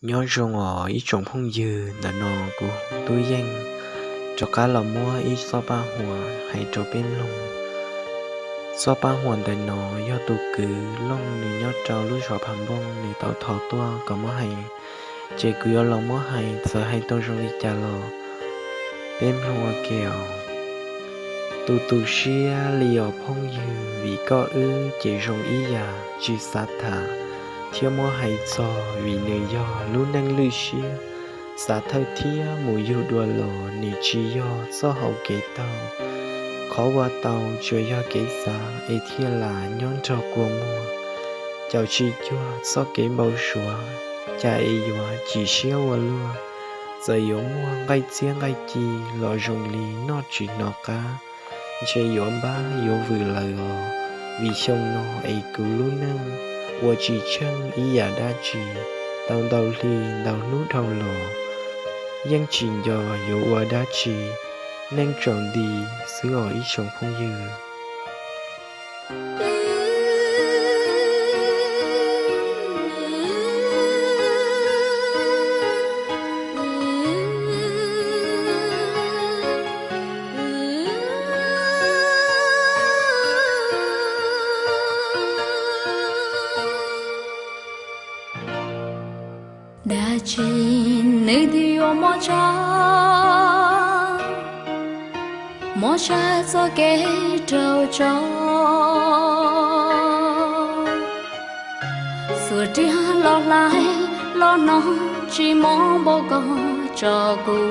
Nyob zoo os ib tsoom phooj ywg, ntawm no kuv Tub Yeej rov qab los muab ib txoj paj huam hais rau peb mloog. Txoj paj huam ntawm no yog tus kwv Looj nws nyob rau lub zos Phav Npooj nws tau thov tuaj kom muab hais, ces kuv yuav los muab hais, txawm hais tau zoo li cas los peb mloog ua ke os. Tu tu siab li os phooj ywg, vim koj wb ces zoo ib yam, tsis xav tham thiab muab hais txog, vim nws yog lub neej lwj siab. Xav thawj thiab mus yug dua los, nws tsis yog txoj hau kev taug. Qhov ua tau tsuas yog kev xav, es thiaj lam nyob nrog kua muag. Caum tsis cuag txoj kev npau suav, cas es yuav chim siab ua luaj. Txawm yuav muaj nqaij txiab nqaij ci los zoo li noj tsis hnov qab, ntshe yuav npab yuav vwm lawm os. Vim xyoo no es kuv lub neej ua tsis tsheej ib yam dab tsi. Tau ntau hli ntau hnub dhau los, yeej tsis nco yuav ua dab tsi, neej tsaus nti xwb os ib tsoom phooj ywg. Dab tsi nws twb yuav mob tshaj, mob tshaj txoj kev raug tso. Xuas riam los hlais los no, tsis mob npaum ko tso kuv.